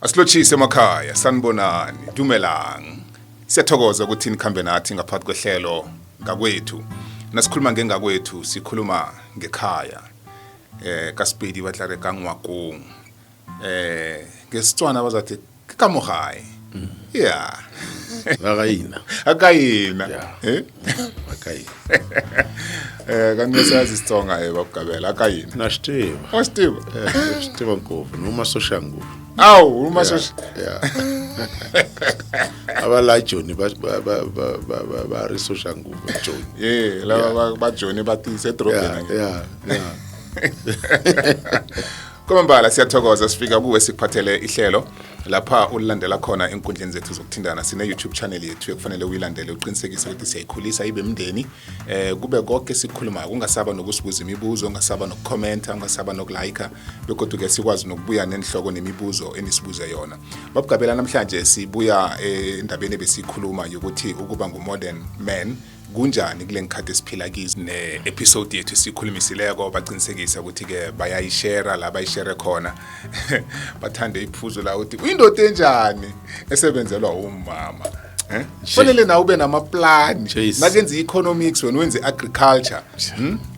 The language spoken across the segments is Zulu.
Asilotshise emakhaya, sanibonani, dumelang. Siyathokoza ukuthi nikhambe nathi ngaphakathi kwehlelo Ngakwethu. Nasikhuluma ngengakwethu sikhuluma ngekhaya. KaSepedi ba tla re ka ngwakong. NgesiTswana bazathi ke ka mo gae. Yeah. Akayina. Akayina. Yeah. Eh? Akayina. Kanti siyazi isiTsonga babugabela akayina. Na swi tiva. Wa swi tiva? Eh, swi tiva ngopfu. Ni uma Soshanguve. Awu, uma sos Yeah. Ava la Joni va va va va va va va ri Soshanguve Joni. Yeah, lava va va Joni va tiyise edorobheni. Yeah. Kwamambala siyathokoza sifika kuwe sikuphathele ihlelo lapha ulilandela khona enkundleni zethu zokuthintana. Sine YouTube channel yethu ekufanele uyilandele uqinisekise ukuthi siyayikhulisa ibe mndeni, kube konke sikhulumayo, kungasaba nokusibuza imibuzo, ungasaba nokukhomenta, ungasaba nokulike, begodwa ke sikwazi nokubuya nenhloko nemibuzo enisibuze yona. Babugabela, namhlanje sibuya endabeni ebesikhuluma yokuthi ukuba ngu-modern man kunjani kule ngikhathi esiphila kizo. Ne-episode yethu esikhulumisileko, baqinisekisa ukuthi-ke bayayishera la bayishere khona. Bathande iphuzu la ukuthi uyindoda enjani esebenzelwa umama, eh? Fanele nawe ube namaplani. Jeez. Nakenza i-economics, wena wenze i-agriculture,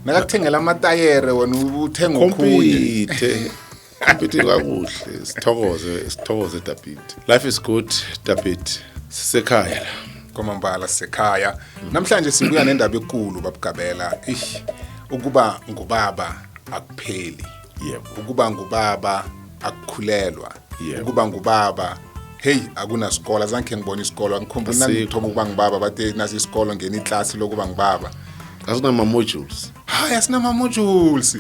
Nakakuthengela amatayere, wena uthenga okhunye. Compete. Compete kakuhle. Sithokoze, sithokoze David. Life is good, David. Sisekhaya la. Kwamambala sisekhaya. Namhlanje sibuya nendaba enkulu, babugabela. Ih, ukuba ngubaba akupheli. Ukuba ngubaba akukhulelwa. Ukuba ngubaba, hey, akunasikolo. Azange ngibona isikolo, angikhumbuli. Asikho. Nangithoma ukuba ngubaba bathe nasi isikolo, ngena iklasi lokuba ngubaba. Asinama modules. Hayi, asinama-modules,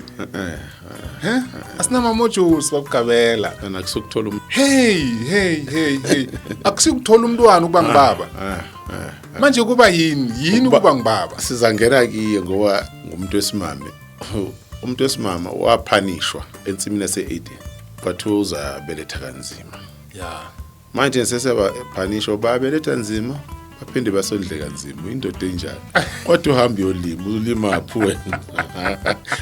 he, asinama-modules, babugabela. Ana kusukuthola Hey, hey, hey, hey, akusikuthola umntwana ukuba ngubaba. Ah, ah. Manje kuba yini yini ukuba ngubaba? Sizangena kiye ngoba ngumuntu wesimame. Umuntu wesimama waphanishwa ensimini yase-Eden. Kwathiwa uzabeletha kanzima. Manje sesebaphanishwa, babeletha nzima, baphinde basondle kanzima. Indoda enjani? Kodwa uhamba uyolima, ulimaphi wena?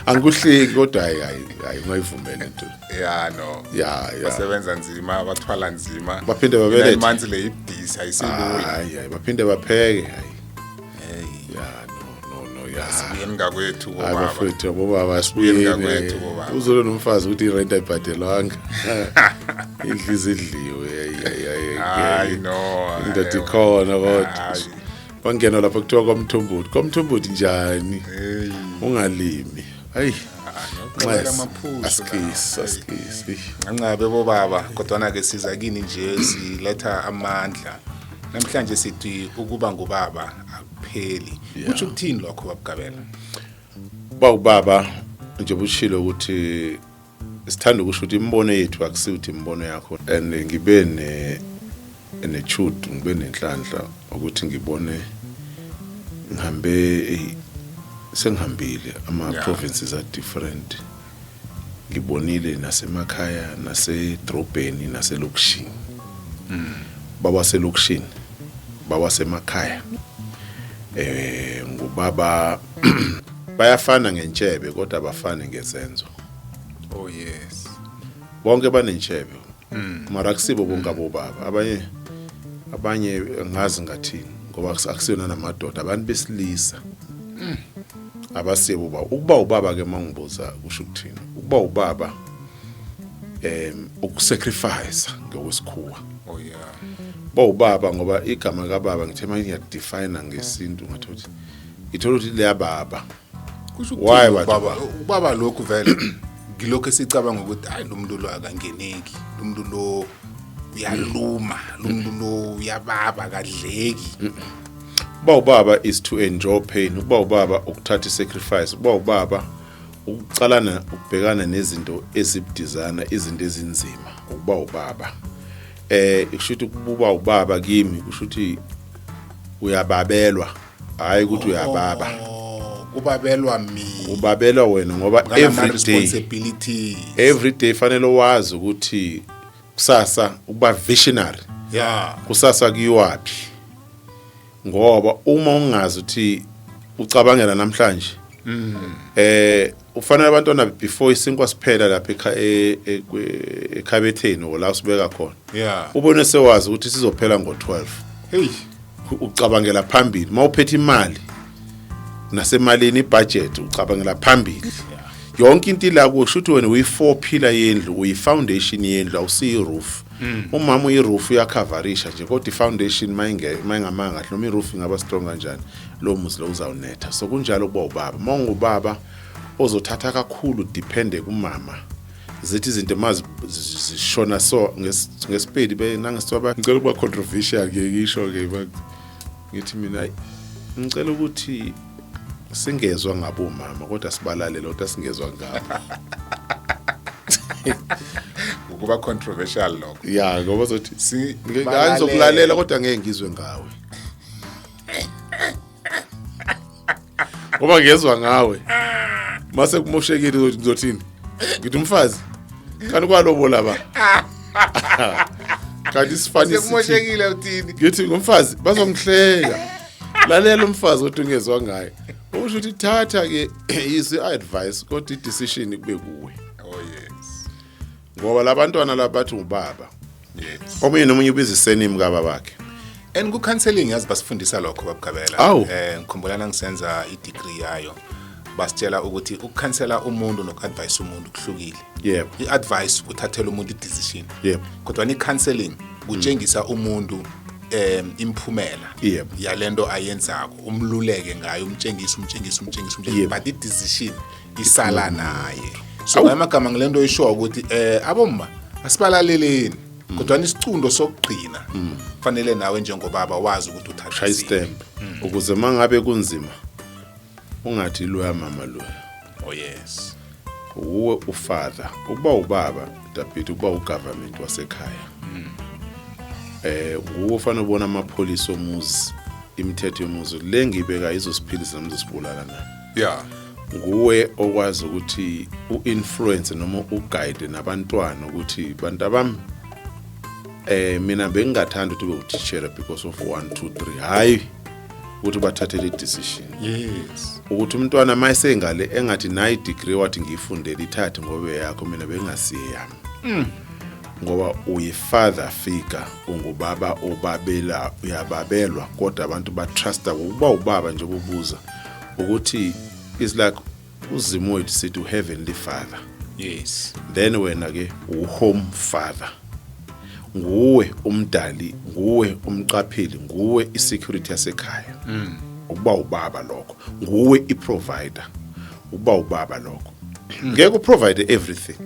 Angikuhleki kodwa hayi, hayi, hayi, ungayivumeli into. Ya, no. Ya. Basebenza nzima, bathwala nzima. Baphinde babelethe. 9 months le ibudisi, ayisilula. Hayi, hayi, baphinde bapheke, hayi. Ya, no, no, no, ya. Sibuyeni ngakwethu Hayi bobaba. bafethu, bobaba, sibuyeni. Ngakwethu, bobaba. Uzolo nomfazi ukuthi irent ayibhadelwanga. Idlizi idliwe. Hayi, hayi, hayi. Hayi, no. Indoda Hayi. ikhona kodwa. Hayi. Wangena lapha kuthiwa kwamthombothi. Kwamthombothi njani? Hey. Ungalimi. Hayi. Nokuqabela amaphuzu. Asikisi, la. asikisi. Ncancabe bobaba, kodwana ke siza kini nje siletha amandla. Namhlanje sithi ukuba ngubaba akupheli. Kutsho ukuthini lokho, babugabela? Ba ubaba nje bushilo ukuthi sithanda ukusho ukuthi imibono yethu akusiyo ukuthi imibono yakho, and ngibe ne nechudu, ngibe nenhlanhla ukuthi ngibone ngihambe, sengihambile ama provinces are different, ngibonile nasemakhaya, nasedrobheni, naselokishini. Bawaselokishini, bawasemakhaya, ngubaba bayafana ngentshebe kodwa abafani ngezenzo. Oh yes. Bonke banentshebe mara akusibo bonke abobaba. Abanye ngazi ngathini ngoba akusiyona namadoda, abantu besilisa abasibo baba. Ukuba ubaba ke, mangibuza, kusho ukuthini ukuba ubaba? Ukusacrifice ngokwesikhuwa. Oh yeah. Ba ubaba ngoba igama kababa, ngithe manje ngiyadefine ngesintu, ngathi ukuthi ngithola ukuthi leya baba. Kusho Why ukuthini bathi ubaba? Ubaba lokhu vele ngilokhu esicabanga ukuthi hayi, lo muntu lo akangeneki, lo muntu lo uyaluma, lo muntu lo uyababa, kadleki. Uba ubaba is to endure pain. Ukuba ubaba ukuthatha i-sacrifice. Ukuba ubaba ukucalana, ukubhekana nezinto ezibudizana, izinto ezinzima. Ukuba ubaba, kusho ukuthi ukuba ubaba kimi kusho ukuthi uyababelwa, hayi ukuthi uyababa. Oh, kubabelwa mina. Ubabelwa wena ngoba Ngalama every day responsibilities. Every day fanele wazi ukuthi kusasa, ukuba visionary, kusasa kuyiwaphi, ngoba uma ungazi ukuthi ucabangela namhlanje, Ufanele abantwana before isinkwa siphela lapha ekhabetheni or la usibeka khona, ubone sewazi ukuthi sizophela ngo-12. Hey. Ucabangela phambili. Mawuphethe imali, nasemalini, ibudget, ucabangela phambili. Yonke into ila kusho ukuthi wena uyi-four pillar yendlu, uyi-foundation yendlu, awusiyi-roof. Umama uyi-roof, uyakhavarisha nje, kodwa i-foundation mayingamanga kahle, noma i-roof ingaba strong kanjani, lo muzi lo uzawunetha. So kunjalo kuba ubaba. Uma ungubaba ozothatha kakhulu, depende kumama, zithi izinto zishona so ngesipedi nangesithiwa, ngicela ukuba controversial ke, ngisho ke, ngithi mina ngicela ukuthi singezwa ngabo mama, kodwa sibalalele, kodwa singezwa ngabo. Ukuba controversial lokho. Ya, ngoba zothi ngizokulalela, kodwa ngeke ngizwe ngawe, ngoba ngezwa ngawe mase kumoshekile. Ngizothini? Ngithi umfazi kanti kwalobola ba kanti sifani. Sekumoshekile, uthini? Ngithi ngumfazi, bazongihleka. Lalela umfazi kodwa ungezwa ngaye. Usho ukuthi thatha ke isi advice, kodwa i-decision kube kuwe. Oh yes. Ngoba labantwana labathi ubaba, omunye nomunye ubiza i-surname kababakhe. And ku counseling, yazi, basifundisa lokho, babugabela. Awu. Ngikhumbula ngisenza i-degree yayo, basitshela ukuthi ukukhansela umuntu noku-advise umuntu kuhlukile. I-advice kuthathela umuntu i-decision, kodwa i-counseling kutshengisa umuntu imphumela yalento ayenzako, umluleke ngayo, umtshengise, umtshengise, umtshengise, umtshengise, but i-decision isala naye. So ngamagama, ngilento isho ukuthi abomma asibalaleleni, kodwa isicundo sokugcina fanele nawe njengobaba wazi ukuthi uthatha shaya siphi. I-stamp, ukuze mangabe kunzima ungathi loya mama loya. Oh yes. Uwe ufather, ukuba ubaba, David, ukuba ugovernment wasekhaya, nguwe ofanele ubona amapholisi omuzi, imithetho yomuzi le ngibeka izosiphilisa noma izosibulala na. Nguwe okwazi ukuthi u-influence noma uguide nabantwana ukuthi, bantu abami, mina bengingathanda ukuthi ube utitshere because of 1 2 3, hayi ukuthi bathathele i-decision. Ukuthi umntwana mayesengale engathi nayi degree wathi ngiyifundele, ithathe ngoba yakho, mina bengasiye yami, ngoba uyi-father figure, ungubaba obabela, uyababelwa, kodwa abantu batrusta ukuba ubaba nje. Kubuza ukuthi is like uZimu wethu, sithi uheavenly father. Then wena ke uhome father, nguwe umdali, nguwe umqapheli, nguwe isecurity yasekhaya, ukuba ubaba lokho. Nguwe iprovider, ukuba ubaba lokho. Ngeke uprovide everything.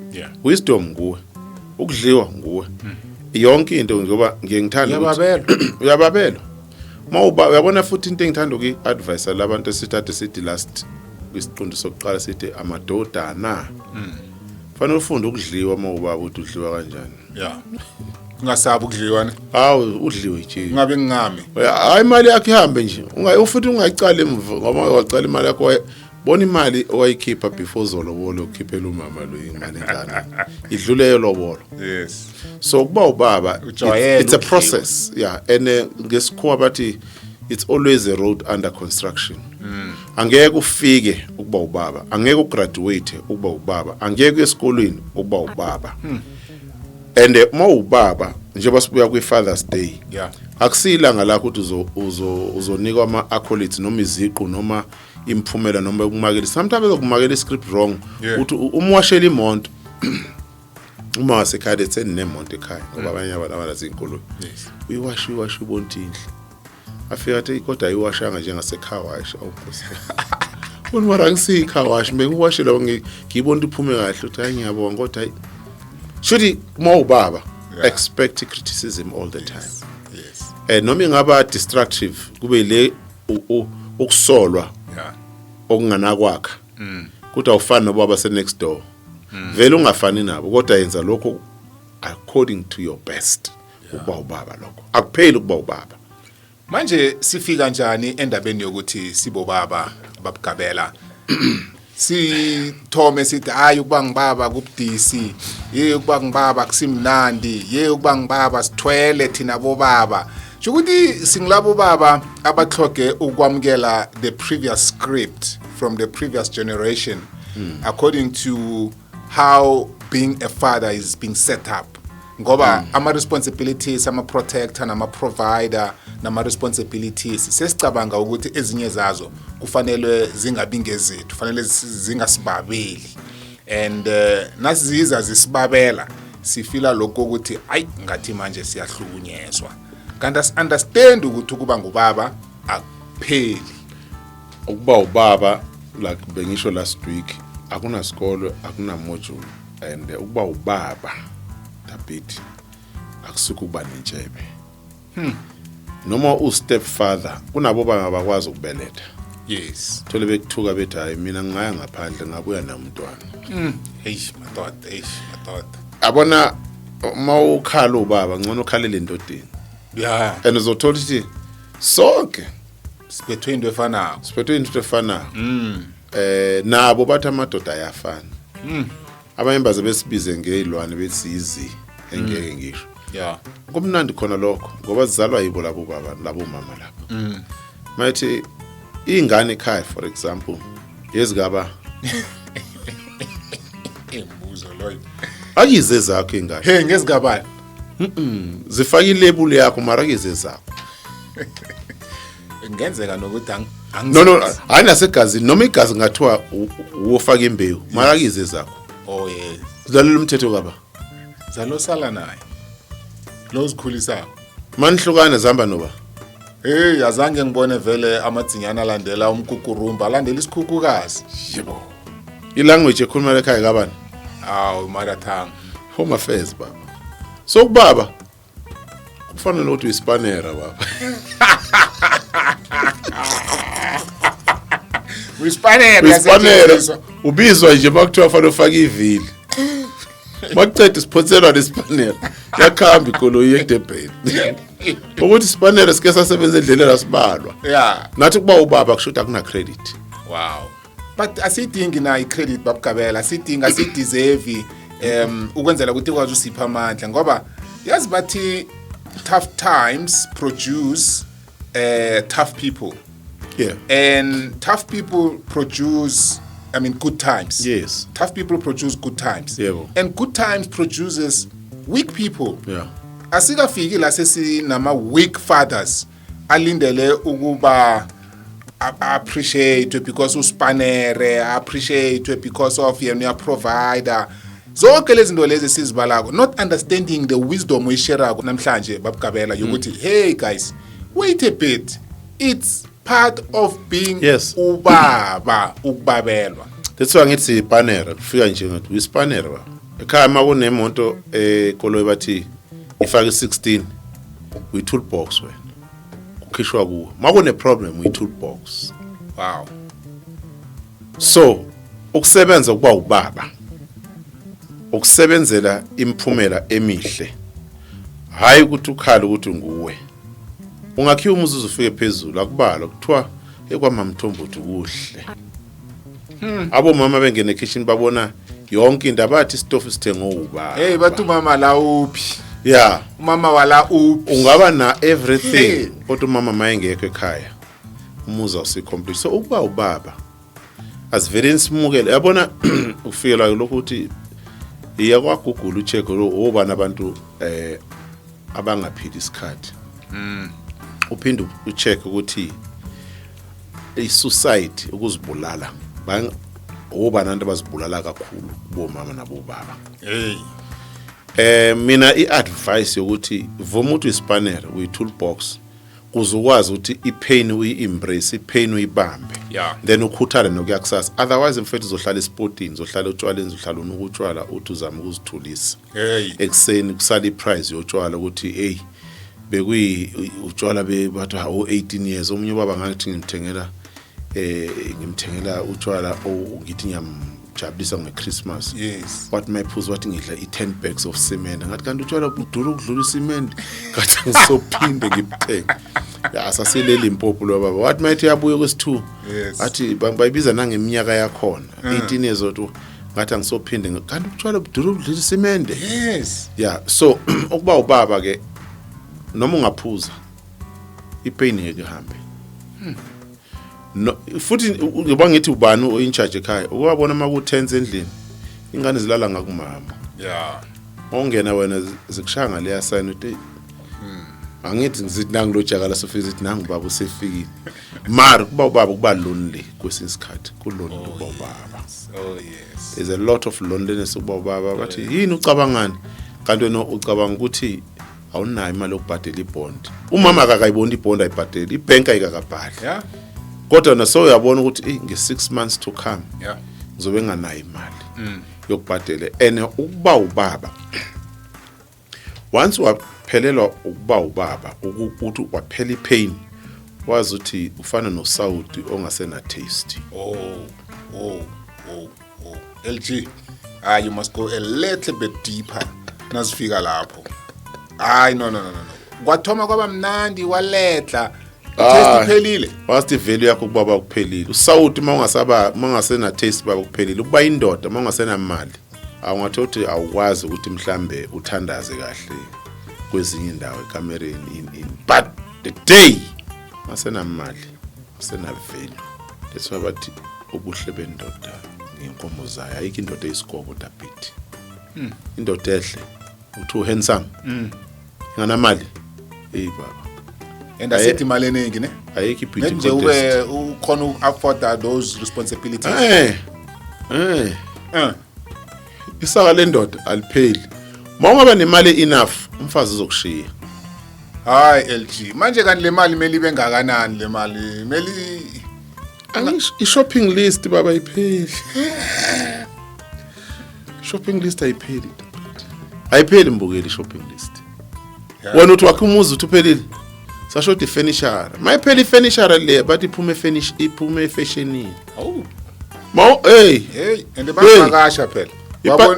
Wisdom nguwe, ukudliwa nguwe, yonke into, ngoba ngiye ngithanda ukuthi Uyababelwa. Uyababelwa mawuba, uyabona. Futhi into engithanda ukuyi-advise labantu esithathe sithi last kwisiqunto sokuqala, sithi amadodana fanele ufunde ukudliwa mawubaba, ukuthi udliwa kanjani. Yeah, ungasabi ukudliwa, ne? Hawu, udliwe nje. Ungabe ngingami. Hayi, imali yakho ihambe nje. Futhi ungayicali emva, ngoba wacala imali yakho, bona imali owayikhipha before uzolobola, ukhiphela umama lo imali engane idlule yelobolo. So kuba ubaba, Ujwayele it's a ukudliwa. process, yeah. And ngesikhuwa bathi it's always a road under construction. Angeke ufike ukuba ubaba, angeke ugraduate ukuba ubaba, angeke uye esikolweni ukuba ubaba. And uma ubaba, njengoba sibuya kwi-Father's Day, akusilanga lakho ukuthi uzonikwa ama-accolades noma iziqu noma imiphumela noma ukumakela. Sometimes bezokumakela i-script wrong. Uthi umwashela imoto uma wasekhaya, lethe nemoto ekhaya, ngoba abanye abantu abanazo iy'nkoloyi. Uyiwasha, uyiwasha, ubona ukuthi inhle, afika athi, kodwa ayiwashanga njengase-car wash. Awunkosi, bona, mara angisiyi-car wash, bengiwashela, ngiyibona ukuthi iphume kahle. Uthi, hayi, ngiyabonga, kodwa hayi, shuthi uma ubaba, expect criticism all the time. Noma ingaba destructive, kube le ukusolwa okunganakwakha, kodwa awufani nobaba se next door, vele ungafani nabo, kodwa yenza lokho according to your best. Ukuba ubaba lokho akupheli ukuba ubaba. Manje sifika njani endabeni yokuthi sibobaba, babugabela, sithome sithi, hayi, ukuba ngibaba kubudisi, ye, ukuba ngibaba kusimnandi, ye, ukuba ngibaba sithwele thina bobaba? Sho ukuthi singilabo baba abathloge ukwamukela the previous script from the previous generation. According to how being a father is being set up, ngoba ama-responsibilities, ama-protector nama-provider nama-responsibilities, sesicabanga ukuthi ezinye zazo kufanele zingabi ngezethu, kufanele zingasibabeli, and nasiziza zisibabela, sifila lokho ukuthi ayi, ngathi manje siyahlukunyezwa, kanti asi-understand ukuthi ukuba ngubaba akupheli. Ukuba ubaba, like bengisho last week, akunasikolo, akuna module, and ukuba ubaba, David, akusuke ukuba nentshebe noma u step father. Kunabo baba abakwazi ukubeletha. Thole bekuthuka bethi, "Hayi, mina ngingaya ngaphandle ngabuya nomntwana." Eish madoda, eish madoda. Abona, uma ukhala ubaba, ngcono ukhalele endodeni. And uzothola ukuthi sonke siphethwe into efanako. Siphethwe into efanayo. Nabo bathi amadoda ayafana. Abanye baze besibize ngezilwane, bethi yizi engeke ngisho. Kumnandi khona lokho ngoba sizalwa yibo labo baba labo mama lapho. Mayithi ingane ekhaya, for example, yezigaba. Imbuzo loyo. Akize zakho ingane. Hey, ngezigabani? Zifaka ilabel yakho, mara akize zakho. Kungenzeka nokuthi No, hayi, nasegazini, noma igazi ngathiwa uwofaka imbewu, mara akize zakho. Oh yes. Zilalela umthetho kaba. Zalosala naye lo uzikhulisayo. Manihlukana, zihamba noba. Hey, azange ngibone vele amadzinyana alandela umkukurumba, alandela isikhukhukazi. Yebo, ilanguage ekhuluma ekhaya kabani? Awu, mother tongue. Home affairs, baba. So kubaba kufanele ukuthi uyispanera, baba. Uyispanera. Uyispanera, ubizwa nje makuthiwa fanele ufake ivili, makuceda isiphonselwa nespanera, yakhamba ikoloyi eDurban. Ukuthi ispanera sike sasebenza endleleni, asibalwa. Nathi kuba ubaba kusho ukuthi akuna credit. Wow, but asidingi na i-credit, babugabela? Asidingi, asideserve ukwenzela ukuthi ikwazi usipha amandla, ngoba yazi bathi tough times produce tough people and tough people produce, I mean, good times. Tough people produce good times. And good times produces weak people. Asikafiki la sesinama weak fathers alindele ukuba appreciate because uspanere, appreciate because of yena uyaprovider, zonke lezi zinto lezi sizibalako, not understanding the wisdom oyisharako namhlanje, babugabela, yokuthi hey guys, wait a bit, it's part of being ubaba ukubabelwa. That's why ngithi ipanera, kufika nje ngathi uyispanera, baba. Ekhaya uma kunemoto ekoloyi, bathi ifake 16, uyi-toolbox wena, kukhishwa kuwe. Uma kune-problem, uyi-toolbox. So ukusebenza kuba ubaba ukusebenzela imiphumela emihle, hayi ukuthi ukhala ukuthi nguwe ungakhiwa umuzi ufike phezulu. Akubalwa kuthiwa ekwamamthombothi kuhle, abomama bengena ekitchen babona yonke into, abathi isitofu sithengwe ubaba. Hey, bathi umama la uphi? Umama wala uphi? Ungaba na everything, kodwa umama mayengekho ekhaya, umuzi awusi-complete. So ukuba ubaba, asiveleni simukele. Yabona, ufikelwa lokhu ukuthi iya kwaGoogle ucheck obani abantu abangaphili isikhathi, uphinde ucheck ukuthi i-suicide, ukuzibulala, obani abantu abazibulala kakhulu kubomama nabobaba. Hey. Mina i-advice yokuthi vuma ukuthi uyispanner, uyi-toolbox, kuze ukwazi ukuthi i-pain uyi-embrace, i-pain uyibambe, then ukhuthale nokuya kusasa. Otherwise, mfethu, uzohlala esipotini, uzohlala otshwaleni, uzohlala unuka utshwala, uthi uzama ukuzithulisa. Ekuseni kusala iprice yotshwala ukuthi hey, bekuyi utshwala bathi hawo 18 years. Omunye ubaba ngathi ngimthengela utshwala, ngithi ngiyamjabulisa ngeChristmas. Wathi mayiphuza, wathi, "Ngidla i-10 bags of cement." Ngathi, "Kanti utshwala budura ukudlula icement?" Ngathi, "Ngisophinde ngibuthenge." Ya, sasilele Limpopo lo baba. Wathi mayethi uyabuya kwesi-2, athi bayibiza nangeminyaka yakhona, 18 years old. Ngathi, "Angisophinde." Kanti utshwala budura ukudlula isimende. Yeah, so ukuba ubaba ke, noma ungaphuza, ipain ngeke ihambe. No, futhi ngoba ngithi ubani o-in charge ekhaya, ukwabona uma ku-tense endlini, ingane zilala ngakumama. Mawungena wena zikushaya ngaleya sign uthi, angithi ngizithi nangu lo jakala sofika, sithi nangu baba usefikile. Mara kuba ubaba kuba lonely kwesinye isikhathi, ku-lonely kuba ubaba. Oh yes. There's a lot of loneliness ukuba ubaba. Bathi yini, ucabangani? Kanti wena ucabanga ukuthi awunayo imali yokubhadela ibond. Umama akakayiboni ibond, ayibhadeli ibhenki, ayikakabhali. Kodwa wena sewuyabona ukuthi, "Eyi, nge-6 months to come ngizobe nganayo imali yokubhadela." And ukuba ubaba, once waphelelwa ukuba ubaba, ukuthi waphela ipain, wazi ukuthi ufana nosawuti ongasena taste. Oh. LG. Ah, you must go a little bit deeper. Nasifika lapho. Hayi, no, no, no, no, no. Kwathoma kwaba mnandi, waletla. Taste iphelile. Wathi value yakho kubaba kuphelile. Usawuti uma ungasaba, uma ungasena taste baba, kuphelile. Ukuba indoda uma ungasenamali, awungathi ukuthi awukwazi ukuthi mhlambe uthandaze kahle kwezinye indawo, ekamereni in, but the day ungasenamali, usena value. That's why bathi ubuhle bendoda ngenkomo zayo. Ayikho indoda eyisikoko tapiti. Indoda ehle uthi uhandsome inganamali, hey baba. And asithi imali eningi, ne? Ayikho i-beauty Nje contest. Ube ukhona uku-afforda those responsibilities. Eh. Isaka lendoda alipheli. Mawungaba nemali enough, umfazi uzokushiya. Hayi LG, manje kanti le mali mele ibe ngakanani, le mali? Mele Angisho i-shopping list baba ayipheli. Shopping list ayipheli. Ayipheli mbukeli i-shopping list. Wena uthi wakhe umuzi, uthi uphelile. Sasho ukuthi ifurniture. Mayiphela ifurniture le, bathi iphume furnish, iphume efashionini. Awu. Maw hey. Hey, and bayavakasha phela.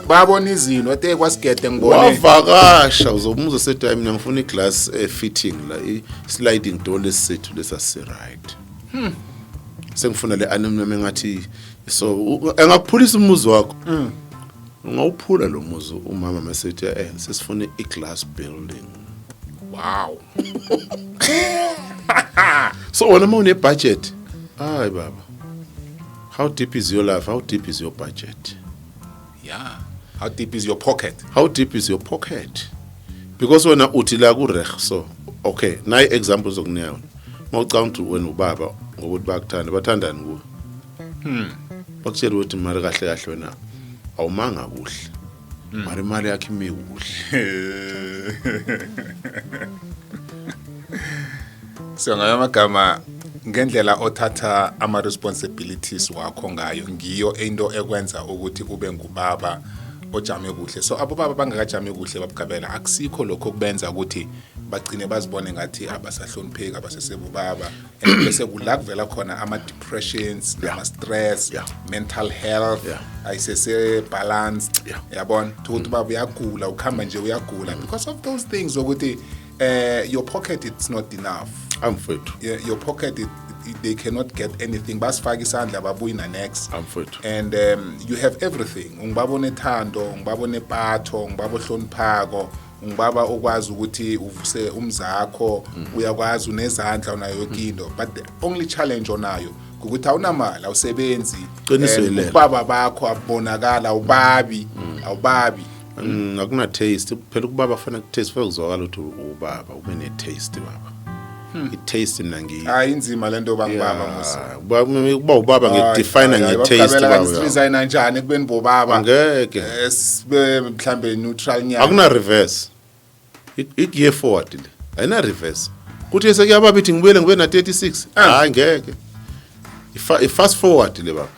Babona izinto ate kwasigede ngibone. Wavakasha, uzomuza sethi, "Hayi, mina ngifuna iglass fitting la, i-sliding door lesisethu lesasi right. Sengifuna le aluminum engathi." So engakuphulisa umuzi wakho. Ungawuphula lo muzi umama masithi, "Sesifuna i-glass building." So wena uma une budget, hayi baba, how deep is your life? How deep is your budget? Yeah. How deep is your pocket? How deep is your pocket? Because wena uthi la ku reg, so okay, nayi example zokunika yona. Mawucabanga ukuthi wena ubaba ngokuthi bayakuthanda, bathandani kuwe, bakutshela ukuthi mari kahle kahle wena awumanga kuhle, mari imali yakho imi kuhle. So ngayo amagama, ngendlela othatha ama responsibilities wakho ngayo, ngiyo into ekwenza ukuthi ube ngubaba ojame kuhle. So abobaba bangakajami kuhle babugabela, akusikho lokho kubenza ukuthi bagcine bazibone ngathi abasahlonipheki, abasesebubaba, and bese kula kuvela khona ama-depressions nama-stress, mental health ayisese balanced. Yabona ukuthi ubaba uyagula, ukuhamba nje uyagula because of those things, ukuthi your pocket, it's not enough. Amfethu. Yeah, your pocket, they cannot get anything, basifaka isandla babuyi na-next. Amfethu. And you have everything, ungibaba onethando, ungibaba onepatho, ungibaba ohloniphako, ungibaba okwazi ukuthi uvuse umzakho, uyakwazi, unezandla, unayo yonke into, but the only challenge onayo ukuthi awunamali, awusebenzi. Qiniso And yilelo. ubaba bakho abonakala, awubabi, awubabi. Akuna taste phela ukubaba, fanele ku-taste, fanele kuzwakala ukuthi ubaba ube ne-taste baba, i-taste mina ngi Hayi, inzima lento bangibaba musa. Kuba ubaba ngikudefine nge-taste baba. Resign njani ekubeni bobaba? Angeke. Sibe mhlambe neutral nyana. Akuna reverse, i-gear forward le ayina reverse, kuthi sekuyababa ithi ngibuyele ngibe na 36. Hayi, ngeke. I-fast forward le baba.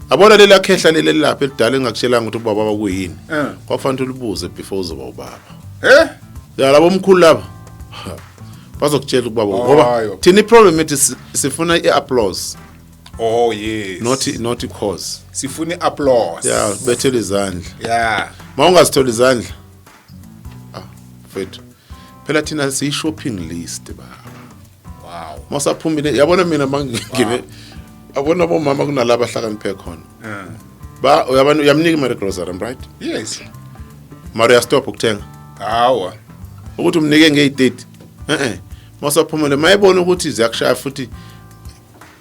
Abona lela khehla leli lapha elidala engakutshelanga ukuthi ubaba kuyini, kwakufanele ulibuze before uzoba ubaba. Ya, labo omkhulu laba, ha, bazokutshela ukubaba ngoba Hayi. thina i-problem ethi sifuna i-applause, Oh yes. not i-cause. Sifuna i-applause. Ya, bethela izandla. Ma ungazitholi izandla, ah mfethu, phela thina siyi-shopping list baba. Mawusaphumile, yabona mina mangingene, yabona bomama kunalaba ahlakaniphe khona, ba uyabona, uyamnika imali grocery, right? Yes. Mara uyastop ukuthenga. Hawa. Ukuthi umnike ngeyi-30, eh mawusaphumile, mayebona ukuthi ziyakushaya futhi.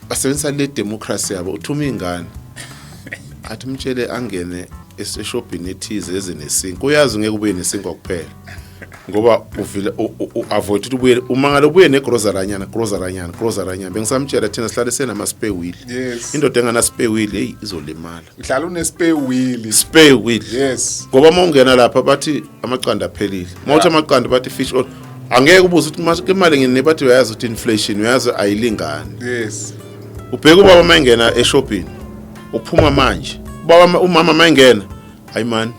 Basebenzisa le democracy yabo, uthuma ingane, athi umtshele angene eshobhini ethize eze nesinkwa. Uyazi ngeke ubuye nesinkwa kuphela, ngoba uvile u-avoid ukuthi ubuye umangala ubuye negrocery-anyana, grocery-anyana, grocery-anyana. Bengisamtshela, thina sihlale senama-spare wheel. Indoda engana-spare wheel, heyi, izolimala. Uhlala une-spare wheel. Spare wheel. Ngoba uma ungena lapha bathi amaqanda aphelile, uma uthi amaqanda bathi fish oil. Angeke ubuze ukuthi imali ngine, bathi uyazi ukuthi inflation, uyazi ayilingani. Ubheka ubaba uma engena eshopini uphuma manje, ubaba umama uma engena, hayi man,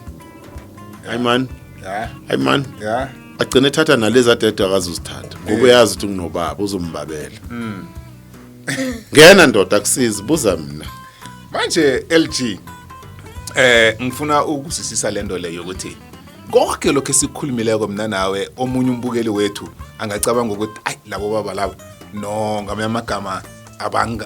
hayi man, hayi man. Agcine ethatha nalezi adede akazuzithatha, ngoba uyazi ukuthi kunobaba uzombabela. Ngena ndoda, akusizi, buza mina. Manje LG, ngifuna ukuzwisisa lento leyo ukuthi konke lokho esikhulumileko mina nawe, omunye umbukeli wethu angacabanga ukuthi ayi, labo baba labo, no, ngamanye amagama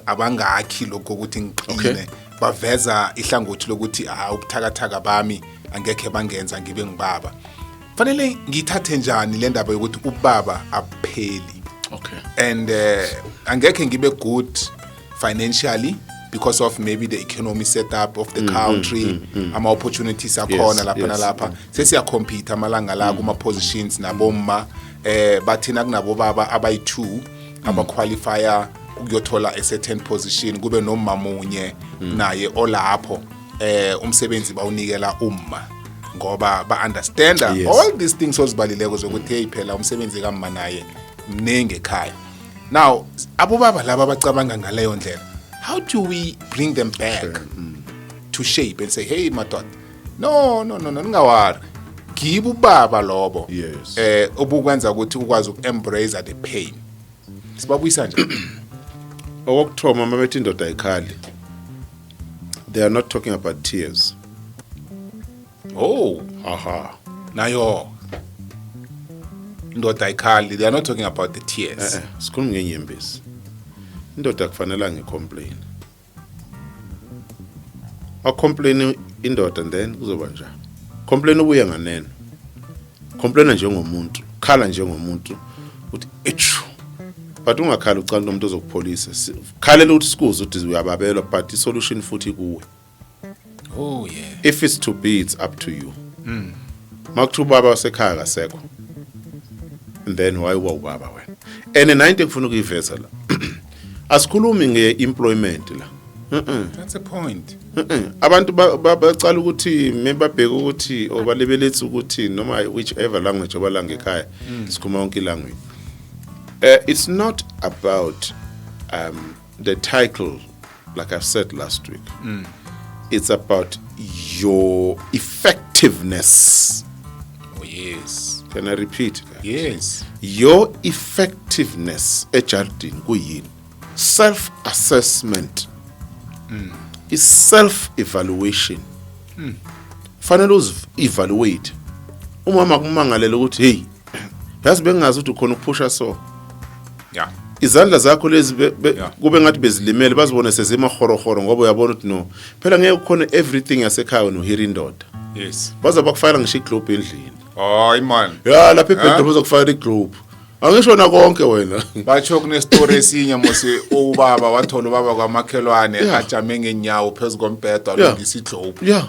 abangakhi lokho ukuthi ngiqine. Baveza ihlangothi lokuthi ha, ubuthakathaka bami angekhe bangenza ngibe ngibaba. Fanele ngithathe njani le ndaba yokuthi ubaba apheli? And angekhe ngibe good financially because of maybe the economy setup of the country, ama opportunities akhona lapha nalapha, sesiya-compete amalanga la kuma positions nabomma. Bathina kunabo baba abayi2 abaqualifya ukuyothola a certain position, kube nomma munye naye olapho. Umsebenzi bawunikela umma ngoba ba-understanda all these things ozibalileko zokuthi hey, phela umsebenzi kamma naye mningi ekhaya. Now abobaba laba abacabanga ngaleyo ndlela, how do we bring them back to shape and say, "Hey madoda, no, no, no, no, ningawari, ngibo ubaba lobo obukwenza ukuthi ukwazi uku-embrace the pain"? Sibabuyisa nje? Okokuthoma, uma bethi indoda ayikhali, they are not talking about tears. Oh. Aha. Nayo indoda ayikhali, they are not talking about the tears. Sikhuluma ngenyembezi. Indoda akufanelanga icomplain. Acomplain indoda and then kuzoba njani? Complain ubuye nganeno, complain njengomuntu, khala njengomuntu uthi echu, but ungakhala ucala umuntu ozokupholisa. Khalela ukuthi sikuze ukuthi uyababelwa, but i-solution futhi kuwe. If it's to be, it's up to you. Makuthiwa ubaba wasekhaya kasekho, and then why uba ubaba wena? And nayo into engifuna ukuyiveza la, asikhulumi nge-employment la. That's a point. Abantu bacala ukuthi mebabheka ukuthi or balebelethi ukuthi noma whichever language obalanga ekhaya, sikhuluma yonke language. It's not about the title, like I said last week. It's about your effectiveness. Oh yes. Can I repeat that? Yes. Your effectiveness ejardini kuyini? Self assessment is self evaluation. Fanele uzi-evaluate. Umama kumangalela ukuthi hey, yazi bengingazi ukuthi ukhona ukuphusha so izandla zakho lezi kube ngathi bezilimele, bazibone sezimahorohoro, ngoba uyabona ukuthi no, phela ngeke ukhone everything yasekhaya wena uhira indoda. Baza bakufakela ngisho iglobe endlini. Hayi man. Ya, lapha ebedroom bazokufakela iglobe, angisho na konke wena. Batsho kunestori esinye mose, ubaba wathola ubaba kwamakhelwane ajame ngenyawo phezu kombhedo alungisa iglobe.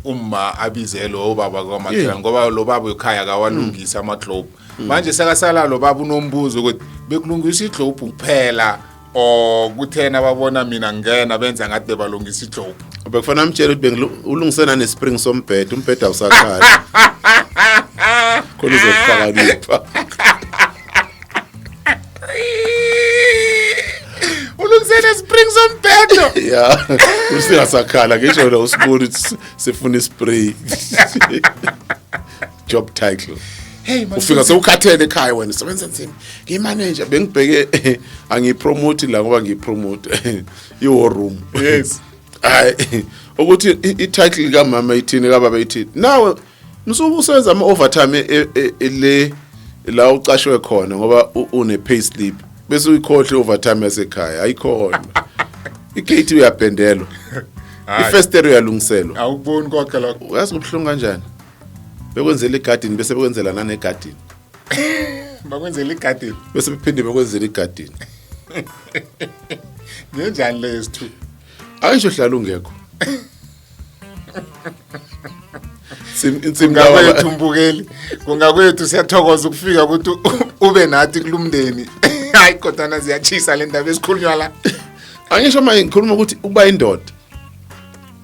Umma abize lo baba kwamakhelwane ngoba lo baba ekhaya kawalungisa ama-globe. Manje sekasala lo baba unombuzo ukuthi bekulungisa iglobe kuphela or kuthena babona mina ngena benza ngathi bebalungisa iglobe. Bekufanele amtshele ukuthi ulungise nane-spring sombhede, umbhede awusakhali khona uzokuhlakanipha. Ulungise ne-spring sombhedo. Ya, usingasakhala ngisho wena usibona ukuthi sifuna ispray. Job title. Hey man. Ufika sewukhathele ekhaya wena, sebenza nzima, ngiyimanager, bengibheke angiyipromote la ngoba ngiyipromote i-war room. Hayi, ukuthi i-title kamama ithini, kababa ithini, nawe msuku usenza ama-overtime le la ucashwe khona ngoba une pay slip, bese uyikhohle overtime yasekhaya ayikhona, igate uyapendelwa, Hayi. ifesteri uyalungiselwa. Awukuboni konke lokho. Uyazi kubuhlungu kanjani? Bekwenzela igadini, bese bekwenzela nanegadini. Bakwenzela igadini. Bese bephinde bekwenzela igadini. Ngenjani le yesi-2? Ayisho hlala ungekho. Insimbi Kungakwethu mbukeli, kungakwethu, siyathokoza ukufika ukuthi ube nathi kulumndeni. Hayi kodwana ziyachisa le ndaba esikhulunywa la. Angisho manje, ngikhuluma ukuthi ukuba indoda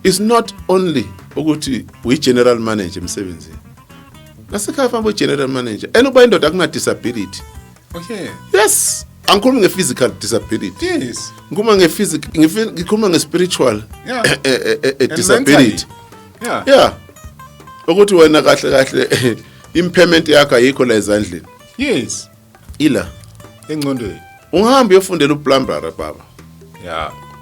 is not only ukuthi uyi-general manager emsebenzini. Nasekhaya fanele uyi-general manager, and ukuba indoda akuna disability. Yes, angikhulumi nge-physical disability. Ngikhuluma nge-physical, ngikhuluma nge-spiritual And disability. Mentally. Yeah, ukuthi wena kahle kahle impairment yakho ayikho la ezandleni, ila Engcondweni. Ungahamba uyofundela uplumber, baba.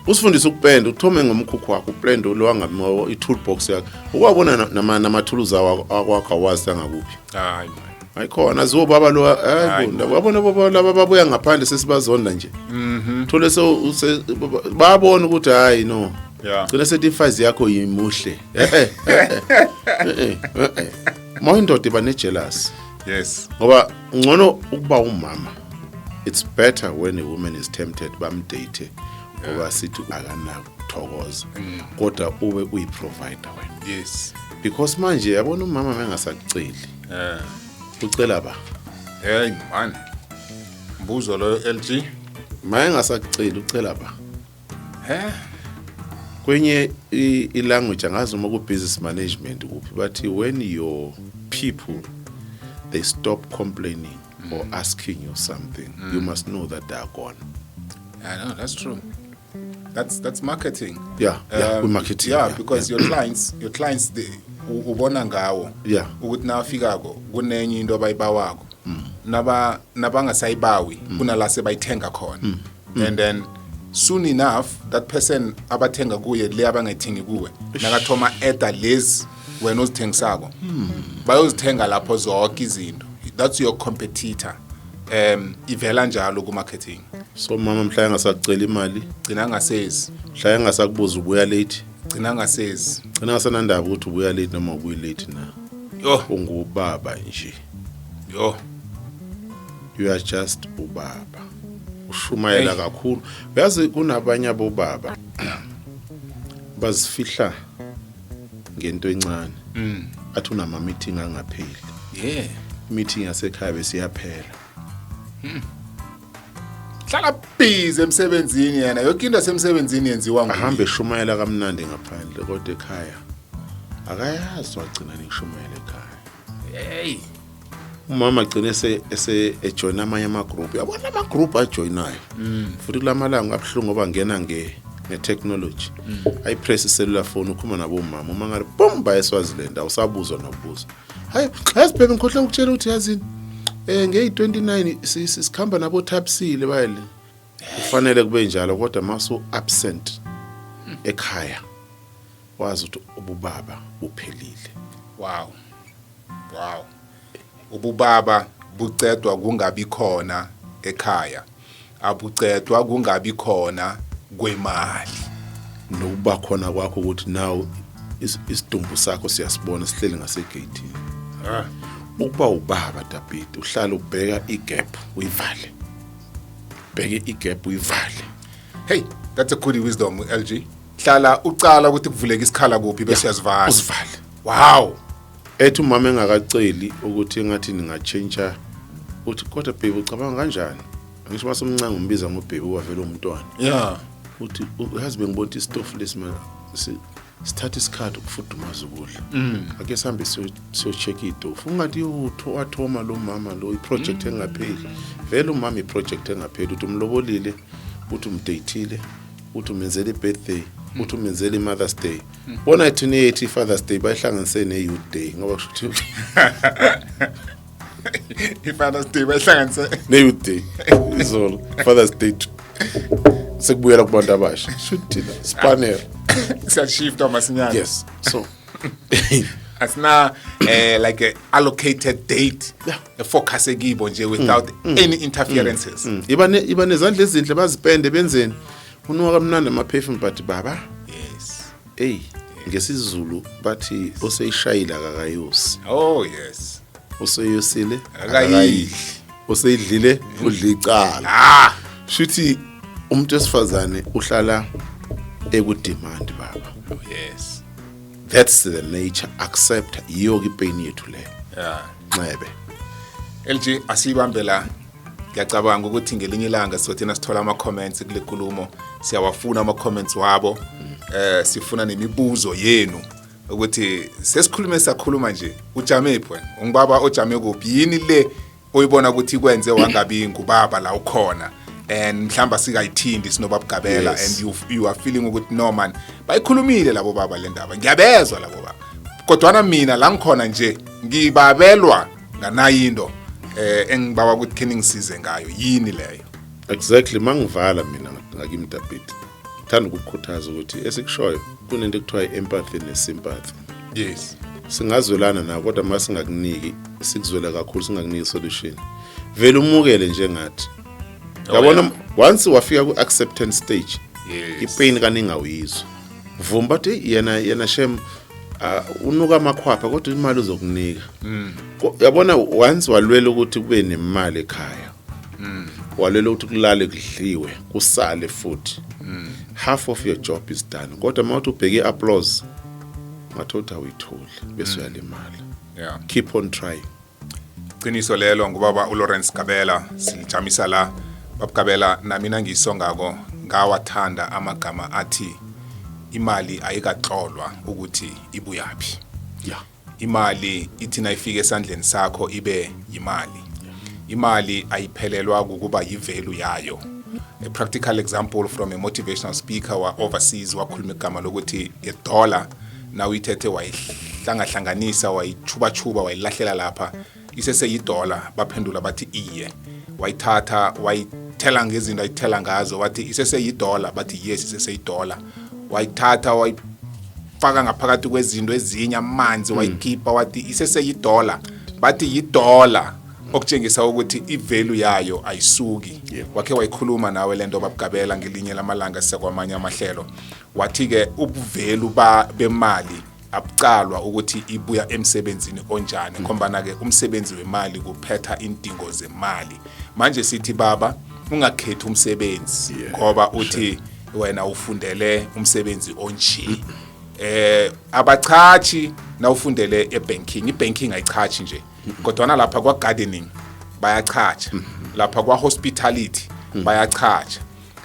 Usifundise ukupenda, uthome ngomkhukhu wakho upende lo wangabi i-toolbox yakho, ukwabona namathuluzi akwakho awazi angakuphi. Hayi man. Ayikhona aziwo baba lo. Hayi. Hayi bo, wabona baba laba babuya ngaphandle, sesibazonda nje. Thole bayabona ukuthi hayi no. Gcina sethi ifazi yakho yimuhle. Eh eh eh eh eh, eh. Ma indoda iba ne-jealous ngoba ngcono ukuba umama, it's better when a woman is tempted, bamdate ngoba sithi akanakuthokoza, kodwa ube uyi-provider wena. Because manje yabona, umama mengasakuceli, ucela ba? Hey man, mbuzo loyo, LG. Ma engasakuceli, ucela ba? He. Kwenye i-language, angazi noma ku-business management kuphi, bathi when your people, they stop complaining or asking you something, you must know that they are gone. I know that's true. That's marketing. Yeah, kwi-marketing. Because your clients, they, ubona ngawo ukuthi nawafikako kunenye into abayibawako, naba nabangasayibawi kunala sebayithenga khona, and then soon enough that person abathenga kuye le abangayithengi kuwe, nakathoma eda lezi wena ozithengisako, bayozithenga lapho zonke izinto. That's your competitor. Ivela njalo ku-marketing. So mama mhla engasakucela imali, gcina ngasezi. Mhla engasakubuza ubuya late, gcina ngasezi. Gcina ngasanandaba ukuthi ubuya late noma ubuyi late na. Yo. Ungubaba nje. Yo. You are just ubaba, ushumayela Hey. kakhulu. Uyazi kunabanye abobaba bazifihla ngento encane, athi unama meeting angapheli. Meeting yasekhaya besiyaphela. Hlala busy emsebenzini yena, yonke into yasemsebenzini yenziwa nguye. Ahambe eshumayela kamnandi ngaphandle, kodwa ekhaya akayazi wagcina nikushumayela ekhaya. Hey. Umama agcine ese ejoin amanye ama-group. Yabona ama-group ajoyinayo futhi kulamalanga abuhlungu ngoba ngena nge-technology, ayipress i-cellular phone, ukhuluma nabomama, uma ngabe bum, baya eSwaziland, awusabuzwa nokubuza. Hayi, yazi baby, ngikhohlwe ukutshela ukuthi yazini, ngeyi-29 sikhamba nabo Thapsile bayele. Kufanele kube njalo, kodwa masu absent ekhaya, wazi ukuthi ububaba buphelile. Wow, ububaba bucedwa kungabi khona ekhaya, abucedwa kungabi khona kwemali. Nokuba khona kwakho ukuthi now isidumbu sakho siyasibona sihleli ngasegeyithini. Ukuba ubaba, David, uhlala ubheka igap uyivale, bheke igap uyivale. Hey, that's a good wisdom, LG. Hlala ucala ukuthi kuvuleka isikhala kuphi bese uyazivala. Uzivale. Ethi umama engakaceli ukuthi engathi ningatshintsha, uthi kodwa baby, ucabanga kanjani? Angisho masomncane umbiza ngobaby, wavela umntwana. Uthi yazi bengibona ukuthi isitofu lesi sithatha isikhathi ukufudumaza ukudla, ake sihambe siyo-check itofu. Ungathi wathoma lo mama lo i-project engapheli. Vele umama i-project engapheli, uthi umlobolile, uthi umdatile, uthi umenzele i-birthday, uthi umenzele i-Mother's Day. Bona thina yethi i-Father's Day bayihlanganise ne-Youth Day, ngoba kusho ukuthi I-Father's Day bayihlanganise ne-Youth Day. Izolo Father's Day sekubuyela kubantu abasha, shuthi thina spanner. Siyashifta masinyane. Yes, so Asina like a allocated date efocus ekibo nje without any interferences. Iba nezandla ezinhle, bazipende, benzeni, unuka kamnandi ama-perfume, but baba, eyi, ngesiZulu bathi oseyishayile akakayosi. Oh yes. Oseyosile akayidli. Oseyidlile udla icala. Ah. Shuthi Umuntu wesifazane uhlala eku-demand, baba. Oh, yes. That's the nature, accept. Yiyo ke ipain yethu leyo. Nxebe. LG, asibambe la. Ngiyacabanga ukuthi ngelinye ilanga sizothina sithola ama comments kule nkulumo. Siyawafuna ama comments wabo. Sifuna nemibuzo yenu ukuthi sesikhulume sakhuluma nje, ujame phi wena? Ungubaba ojame kuphi? Yini le oyibona ukuthi ikwenze wangabi ngubaba la ukhona and mhlamba sikayithindi sinobabugabela? And you are feeling ukuthi, no man, bayikhulumile labo baba le ndaba, ngiyabezwa labo baba, kodwana mina la ngikhona nje ngibabelwa nganayo into engibawa ukuthi khe ningisize ngayo. Yini leyo? Exactly. Mangivala mina ngakimi, David, ngithanda ukukukhuthaza ukuthi esikushoyo, kunento ekuthiwa i-empathy ne-sympathy. Singazwelana nawo, kodwa uma singakuniki, sikuzwela kakhulu, singakuniki solution, vele umukele njengathi. Yabona, once wafika ku-acceptance stage, ipain kaningi awuyizwa. Vuma bathi, "Hey, yena yena shem, unuka amakhwapha, kodwa imali uzokunika." Yabona, once walwela ukuthi kube nemali ekhaya, walwela ukuthi kulale kudliwe, kusale futhi, half of your job is done. Kodwa uma uthi ubheke i-applause, ngathola ukuthi awuyitholi, bese uyalimala. Keep on trying. Qiniso lelo. Ngubaba uLawrence Gabela, silijamisa la, babugabela. Nami nangisongako, ngawathanda amagama athi imali ayikatlolwa ukuthi ibuyaphi. Imali ithi nayifika esandleni sakho ibe yimali. Imali ayiphelelwa ukuba yivalue yayo. A practical example from a motivational speaker wa overseas, wakhuluma igama lokuthi a dollar, na uyithethe wayihlangahlanganisa, wayichubachuba, wayilahlela lapha, iseseyidola? Baphendula bathi iye. Wayithatha, wayithela ngezinto ayithela ngazo, wathi iseseyidola? Bathi yes, iseseyidola. Wayithatha, wayifaka ngaphakathi kwezinto ezinye, amanzi, wayikhipha, wathi iseseyidola? Bathi yidola. Okutshengisa ukuthi ivalue yayo ayisuki. Wakhe wayikhuluma nawe lento, babugabela, ngelinye lamalanga sisekwamanye amahlelo. Wathi-ke ubuvalue bemali abucalwa ukuthi ibuya emsebenzini onjani, ngombana-ke umsebenzi wemali kuphetha indingo zemali. Manje sithi, baba, ungakhethi umsebenzi ngoba uthi wena ufundele umsebenzi onje. Abachachi nawufundele ebanking, ibanking ayichachi nje, kodwana lapha kwa-gardening bayachacha, lapha kwa-hospitality bayachacha.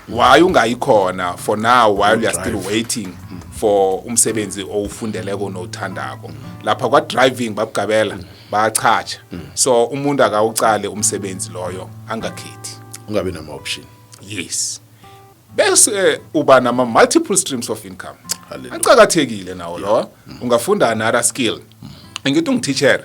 Why ungayi khona for now while you are still Drive. waiting for umsebenzi owufundeleko nowuthandako? Lapha kwa-driving, babugabela, bayachacha. So umuntu akawucale umsebenzi loyo, angakhethi. Ungabi nama-option. Yes, bese uba nama multiple streams of income. Hallelujah. Aqakathekile nawo lo. Ungafunda another skill. Ngithi ungititshere,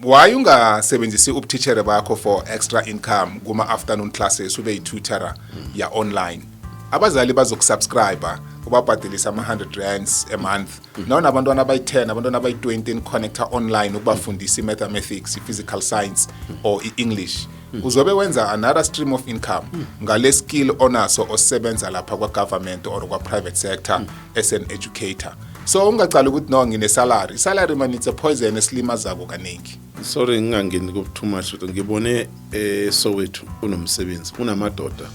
why ungasebenzisi ubutitshere bakho for extra income kuma afternoon classes, ube yi-tutor ya online? Abazali bazokusubscribe, ubabhadelisa ama-100 rands a month. Nawunabantwana abayi-10, abantwana abayi-20, niconnecta online ukubafundisa i-mathematics, i-physical science or i-English, uzobe wenza another stream of income ngale skill onaso osebenza lapha kwa-government or kwa-private sector as an educator. So ungacali ukuthi, no, ngine-salary. I-salary, man, it's a poison esilimazako kaningi. Sorry, ngingangeni ku too much. Ngibone eSoweto kunomsebenzi, kunamadoda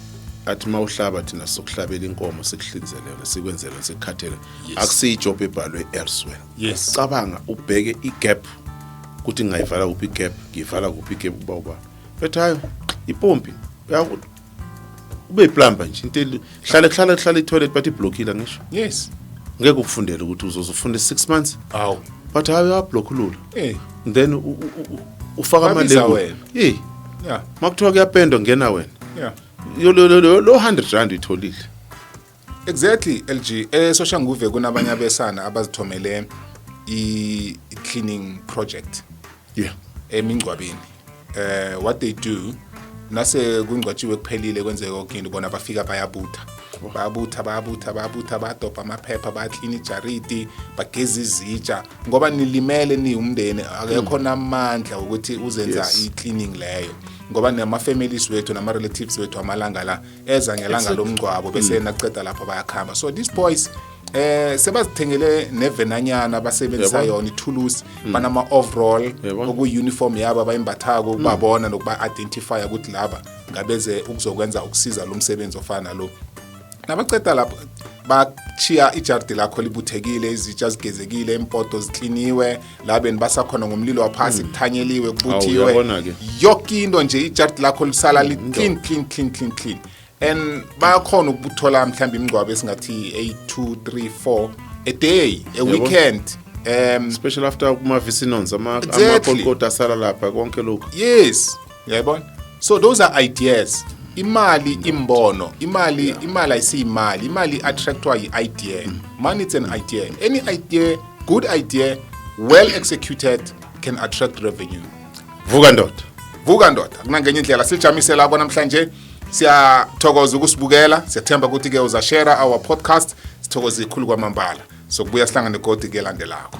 athi mawuhlaba, thina sokuhlabela inkomo, sikuhlinzele yona, sikwenzele, sikukhathele. Akusiyi-job ebhalwe elsewhere. Cabanga ubheke igap ukuthi ngingayivala kuphi igap, ngiyivala kuphi igap, kuba uba bethi hayi, ipompi ube iplumber nje, into hlale hlale hlale itoilet, bathi iblockile ngisho. Ngeke ukufundele ukuthi uzozufunda 6 months. Awu. But hayi, uyablockulula. Then ufaka Babiza amalebuli. wena. Eh, makuthiwa kuyapendwa, ngena wena. Yo, lo 100 rand uyitholile. Exactly, LG. ESoshanguve kunabanye abesana abazithomele i cleaning project emingcwabeni. What they do, nase kungcwatshiwe, kuphelile, kwenzeka konke into, bona bafika bayabutha, bayabutha, bayabutha, bayabutha, bayadobha amaphepha, bayaklina ijaridi, bageza izitsha, ngoba nilimele niwumndeni, akekho namandla ukuthi uzenza i-cleaning leyo, ngoba nama-families wethu nama-relatives wethu amalanga la eza ngelanga lomngcwabo, bese naceda lapho bayakhamba. So these boys Sebazithengele nevenanyana basebenzisa yona ithulusi, banama overall okuyi-uniform yabo abayimbathako ukubabona nokuba-identifya ukuthi laba ngabeze ukuzokwenza ukusiza lo msebenzi ofana nalo. Nabaceda lapho bachiya ijardi lakho libuthekile, izitsha zigezekile, impoto zikliniwe, la benibasakhona ngomlilo waphasi kuthanyeliwe, kubuthiwe. Uyabona-ke. Yoke into nje, ijardi lakho lisala li-clean, clean, clean, clean, clean, and bayakhona ukuthola mhlawumbe imingcwabo esingathi 8, 2, 3, 4 a day, a weekend. Especially after kuma-vicinons, amakolkoti asala lapha, konke lokhu. Yes, uyayibona. So those are ideas. Imali imbono, imali, imali ayisiyimali, imali attractwa yi-idea. Money, it's an idea. Any idea, good idea, well executed, can attract revenue. Vuka ndoda. Vuka ndoda, kunangenye indlela. Silijamise lapho namhlanje. Siyathokoza ukusibukela, siyathemba ukuthi-ke uzashare our podcast. Sithokoze ikhulu kwamambala. Sokubuya sihlangane godi ke landelako.